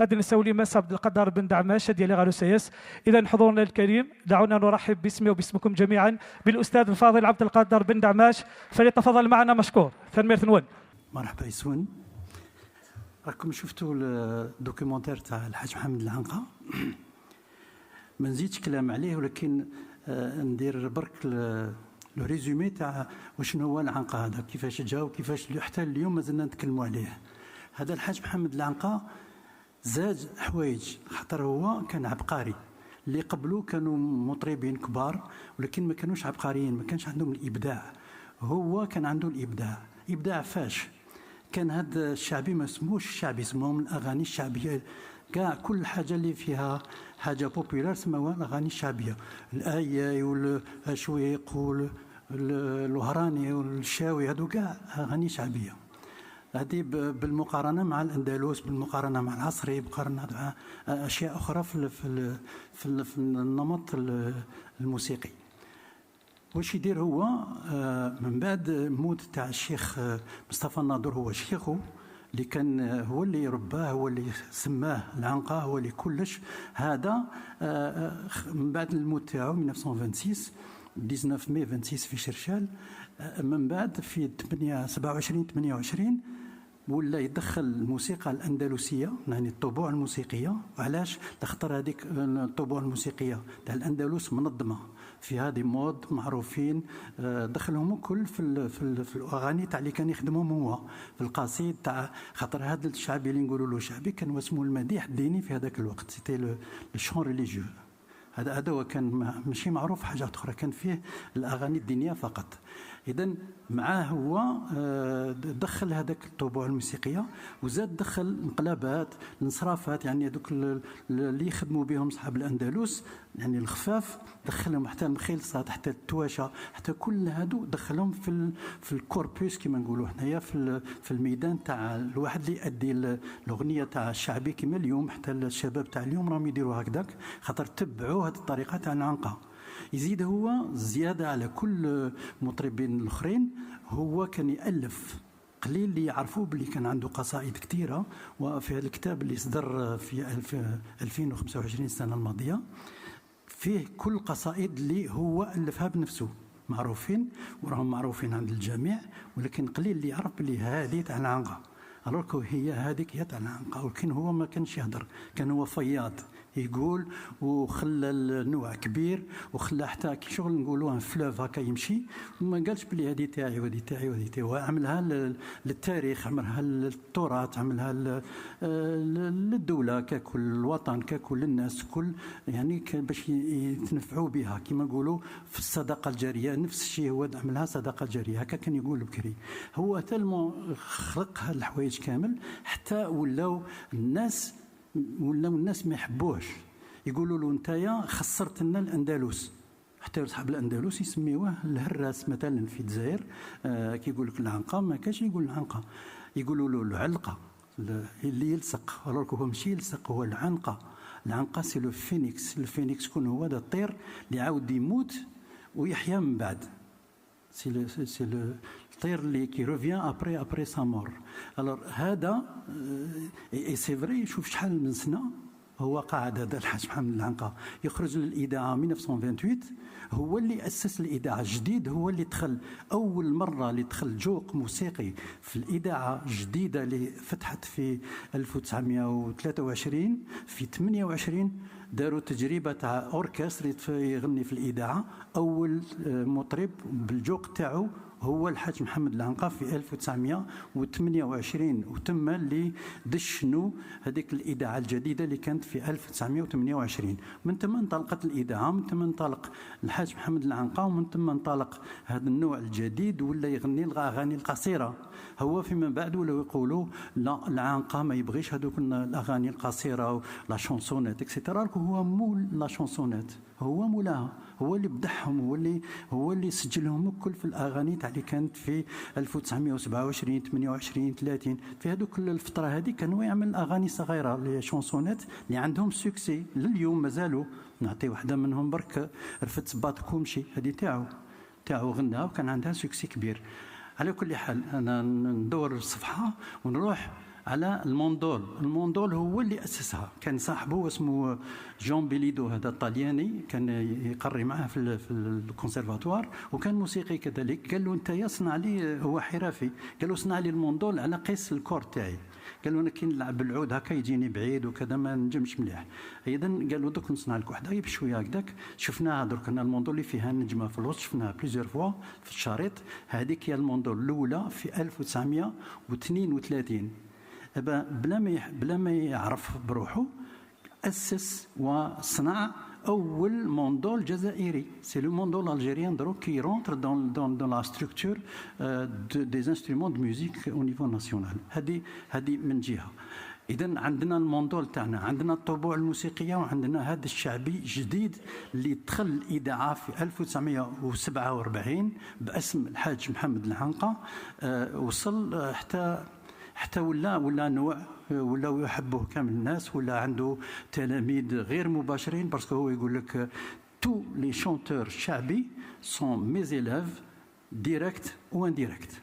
أد نسولي ماس عبد القدر بن دعماش ديال غاروسيس. اذا حضورنا الكريم، دعونا نرحب باسمي وباسمكم جميعا بالاستاذ الفاضل عبد القادر بن دعماش، فليتفضل معنا مشكور. ثنميرث نون. مرحبا يسون. راكم شفتوا ال documentaire تاع الحاج محمد العنقه، ما نزيدش كلام عليه، ولكن ندير برك le résumé تاع وشنو هو العنقه هذا، كيفاش جا وكيفاش حتى اليوم مازلنا نتكلموا عليه. هذا الحاج محمد العنقه زاد حوايج، خاطر هو كان عبقري. اللي قبلو كانوا مطربين كبار ولكن ما كانوش عبقريين، ما كانش عندهم الابداع. هو كان عنده الابداع. ابداع فاش كان هذا الشعبي ما اسموش الشعبي، اسمهم الاغاني الشعبية كاع، كل حاجة اللي فيها حاجة populaire سموها الاغاني الشعبيه، الاي والشويق والوهراني والشاوي، هادو كاع اغاني شعبية. هذه بالمقارنة مع الاندلس، بالمقارنة مع العصري، بالمقارنة مع اشياء اخرى في النمط الموسيقي. واش يدير هو من بعد موت تاع الشيخ مصطفى الناظور، هو شيخه اللي كان هو اللي رباه، هو اللي سماه العنقه، هو اللي كلش هذا. من بعد الموت تاعو 1926، 19 مي 26 في شرشال، من بعد في 8 27 28 ولا يدخل الموسيقى الاندلسيه، يعني الطبوع الموسيقيه. وعلاش؟ لخاطر هذيك الطبوع الموسيقية تاع الاندلس منظمة في هذه modes معروفين، دخلهم الكل في الاغاني تاع اللي كان يخدمهم هو في القصيد تاع، خاطر هذا الشعبي اللي نقولوا له شعبي كان اسمه المديح الديني في هذاك الوقت، c'était le chant religieux. هذا هو كان ماشي معروف حاجة اخرى، كان فيه الاغاني الدينية فقط. اذا معاه هو دخل هذاك الطبوع الموسيقية، وزاد دخل الانقلابات، الانصرافات، يعني هذوك اللي يخدموا بهم صحاب الاندلس، يعني الخفاف، دخلهم حتى المخيلصات، حتى التواشه، حتى كل هادو دخلهم في ال corpus كما نقولوا حنايا، في الميدان تاع الواحد اللي يؤدي الاغنية تاع الشعبي كما اليوم. حتى الشباب تاع اليوم راهم يديروا هكذاك، خاطر تبعوا هذه الطريقة تاع العنقه. يزيد هو زيادة على كل مطربين الاخرين، هو كان يالف. قليل اللي يعرفوا باللي كان عنده قصائد كثيره، وفي هذا الكتاب اللي صدر في 2025 السنة الماضية فيه كل قصائد اللي هو الفها بنفسه، معروفين وراهم معروفين عند الجميع، ولكن قليل اللي يعرف باللي هذه تاع العنقه، alors هي هذيك هي تاع العنقه. ولكن هو ما كانش يهضر، كان هو فياض يقول، وخلى النوع كبير، وخلى حتى كي شغل نقولوا un fleuve هكا يمشي، وما قالش بلي هذه تاعي وهذه تاعي وهذه تاعي. هو عملها للتاريخ، عملها للتراث، عملها للدولة ككل، الوطن ككل، الناس كل، يعني باش يتنفعوا بها كما نقولوا في الصدقة الجاريه. نفس الشيء هو عملها صدقه جاريه، هكا كان يقول بكري. هو tellement خلق هاد الحوايج كامل حتى ولاو الناس ما يحبوهش، يقولوا له نتايا خسرت لنا الاندلس. حتى اصحاب الاندلس يسميوه الهراس مثلا في الجزائر. كيقول لك العنقه، ما كاش يقول العنقه، يقولوا له العلقة اللي يلصق، alors هو ماشي يلصق، هو العنقه. العنقه c'est le phénix. ال phénix شكون هو؟ هذا الطير اللي عاود يموت ويحيا من بعد، c'est le الطير اللي qui revient après sa mort. alors هذا et c'est vrai. شوف شحال من سنة هو قاعد هذا الحاج محمد العنقه يخرج للاذاعة 1928. هو اللي اسس الاذاعة الجديد، هو اللي دخل اول مرة اللي دخل جوق موسيقي في الاذاعة الجديدة اللي فتحت في 1923. في 28 داروا تجربه تاع اوركستر يغني في الاذاعه، اول مطرب بالجوق تاعو هو الحاج محمد العنقا في 1928، وتم اللي دشنوا هذيك الاذاعة الجديدة اللي كانت في 1928. من ثم انطلقت الاذاعه، من ثم انطلق الحاج محمد العنقا، ومن ثم انطلق هذا النوع الجديد، ولا يغني الاغاني القصيرة. هو فيما بعد ولاو يقولوا لا، العنقا ما يبغيش هذوك الاغاني القصيره، la chansonnette et cetera. هو مول la chansonnette، هو مولاها، هو اللي بدعهم، هو اللي سجلهم الكل في الاغاني تاع اللي كانت في 1927، 28، 30. في هذوك الفترة هذه كانوا يعمل اغاني صغيره، les chansonnettes اللي عندهم succès لليوم مازالوا. نعطي واحدة منهم برك، رفد صباطك ومشي، هذه تاعو غناها وكان عندها succès كبير. على كل حال، انا ندور الصفحة ونروح على ال mandole. ال mandole هو اللي اسسها، كان صاحبه اسمه جون بيليدو، هذا الطلياني كان يقري معاه في الكونسيرفاتوار وكان موسيقي كذلك. قال له انت صنع لي، هو حرفي، قال له صنع لي ال mandole على قيس ال corps تاعي. قال له انا كي نلعب بالعود هكا يجيني بعيد وكذا ما نجمش مليح. اذا قال له دوك نصنع لك وحده بشوية هكذاك. شفناها درك ال mandole اللي فيها نجمه في الوسط، شفناها plusieurs fois في الشريط. هذيك هي ال mandole الاولى في 1932. بلا ما يعرف بروحه اسس وصنع اول mandole جزائري. c'est le mandole algérien دروك qui rentre dans la structure des instruments de musique au niveau national. هذه من جهة. اذا عندنا ال mandole تاعنا، عندنا الطبوع الموسيقية، وعندنا هذا الشعبي جديد اللي دخل الاذاعة في 1947 باسم الحاج محمد العنقه. وصل حتى ولا نوع، ولاو يحبوه كامل الناس، ولا عنده تلاميذ غير مباشرين، parce que هو يقول لك tous les chanteurs شعبي sont mes élèves directs ou indirects.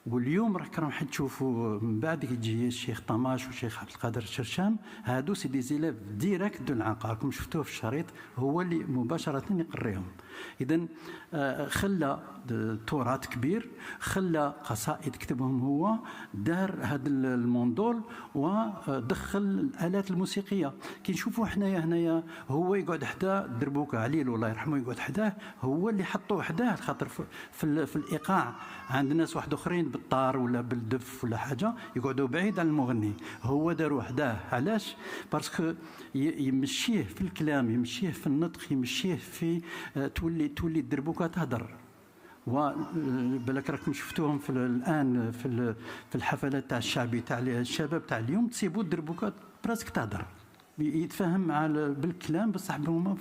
واليوم راك راح تشوفوا من بعد يجي الشيخ طماش والشيخ عبد القادر الشرشام، هادو c'est des élèves directs de العنقه، راكم شفتوه في الشريط، هو اللي مباشرة يقريهم. اذا خلى تراث كبير، خلى قصائد كتبهم هو، دار هذا ال mandole ودخل الالات الموسيقية. كي نشوفوا حنايا هنايا هو يقعد حدا دربوكه عليلو الله يرحمه، يقعد حداه، هو اللي حطوه حداه، خاطر في الايقاع عند ناس واحد اخرين بالطار ولا بالدف ولا حاجة يقعدوا بعيد عن المغني، هو داروا حداه. علاش؟ parce que يمشيه في الكلام، يمشيه في النطق، يمشيه في تولي الدربوكه تهدر. وبالك راكم شفتوهم في الان في الحفلات تاع الشعبي تاع الشباب تاع اليوم، تصيبوا الدربوكه presque تهدر، يتفاهم مع بالكلام، بصح هما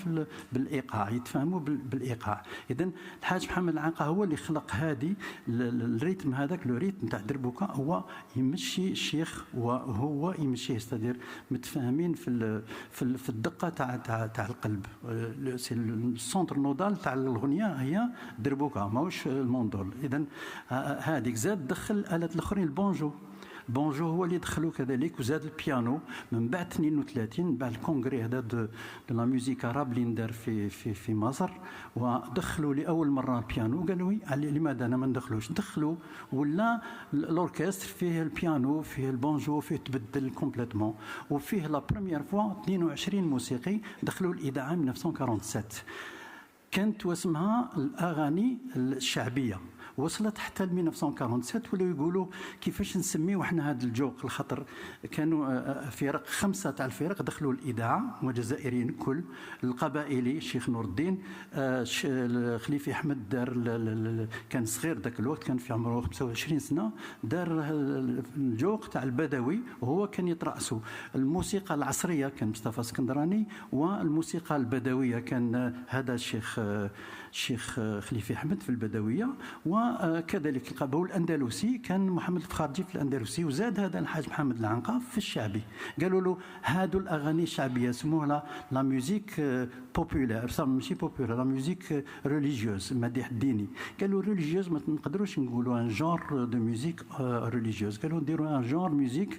بالايقاع يتفاهموا بالايقاع. اذا الحاج محمد العنقه هو اللي خلق هذه ال rythme، هذاك le rythme تاع دربوكه، هو يمشي الشيخ وهو يمشيه، c'est-à-dire متفاهمين في الدقة تاع القلب. c'est ال centre nodal تاع الاغنية هي دربوكه، ماهوش ال mandole. اذا هذيك زاد دخل الالات الاخرين، ال banjo، banjo هو اللي دخلوا كذلك، وزاد البيانو من بعد 32، بعد ال congrès هذا de la musique arabe اللي ندار في مصر، ودخلوا لاول مرة البيانو. قالوا لماذا انا ما ندخلوش؟ دخلوا، ولا الاوركستر فيه البيانو، فيه البونجو، فيه تبدل complètement، وفيه la première fois 22 موسيقي دخلوا الاذاعة 1947. كانت واسمها الاغاني الشعبيه، وصلت حتى ل 1947. ولاو يقولوا كيفاش نسميو احنا هذا الجوق، الخطر كانوا فرق، خمسة تاع الفرق دخلوا الاذاعة وجزائريين الكل. القبائلي الشيخ نور الدين، الخليفي احمد دار، كان صغير ذاك الوقت، كان في عمره 25 سنه، دار الجوق تاع البدوي وهو كان يترأسه. الموسيقى العصرية كان مصطفى اسكندراني، والموسيقى البدوية كان هذا الشيخ خليفي احمد في البدويه، وكذلك القبول الاندلسي كان محمد الفخارجي في الاندلسي، وزاد هذا الحاج محمد العنقه في الشعبي. قالوا له هادو الاغاني الشعبية سموها la musique populaire، ماشي populaire، la musique religieuse، المديح الديني. قالوا religieuse ما نقدروش نقولوا un genre de musique religieuse، قالوا نديروا un genre musique.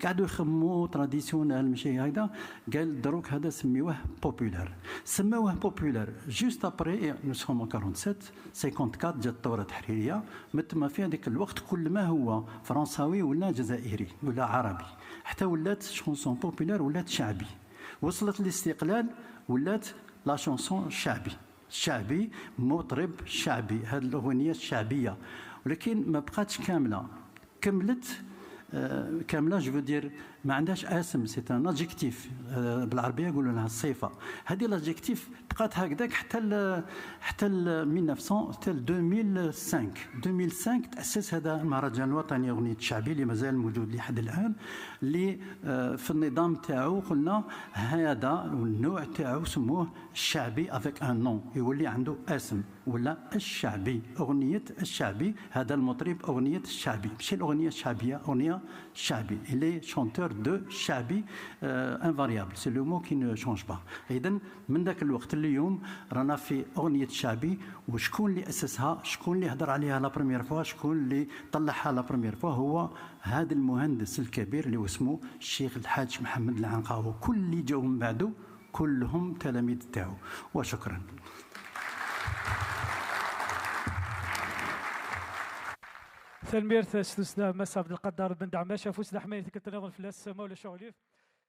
قعدوا يخموا traditionnel ماشي هكذا. قال دروك هذا سميوه populaire، سموه populaire. juste après nous sommes 47، 54 جات الثورة التحريريه، مثل ما في هذاك الوقت كل ما هو فرنساوي ولا جزائري ولا عربي، حتى ولات chanson populaire، ولات شعبي. وصلت الاستقلال ولات la chanson شعبي، شعبي، مطرب شعبي، هذه الاغنية الشعبيه. ولكن ما بقاتش كامله، كملت كامله، je veux dire ما عندهاش اسم، c'est un adjectif، بالعربية يقولوا لها الصفه. هذه l'adjectif بقات هكذاك حتى ل 1900، حتى 2005. 2005 تاسس هذا المهرجان الوطني اغنية الشعبي اللي مازال موجود لحد الان، اللي في النظام تاعو قلنا هذا النوع تاعو سموه الشعبي avec un nom، يولي عنده اسم، ولا الشعبي، اغنية الشعبي، هذا المطرب اغنية الشعبي، ماشي الاغنية الشعبيه، اغنية الشعبي، les chanteurs. créateur de الشعبي invariable، c'est le mot qui ne change pas. اذا من ذاك الوقت اليوم رانا في اغنية الشعبي، وشكون اللي اسسها؟ شكون اللي هضر عليها la première fois؟ شكون اللي طلعها la première fois؟ هو هذا المهندس الكبير اللي اسمه الشيخ الحاج محمد العنقا، وكل اللي جاوا من بعده كلهم تلاميذ تاعو. وشكرا. ثنميرت ستوسنا مس عبد القدار بن دعماش فوس دحمين تكتنظن فلاس مولا شغليف.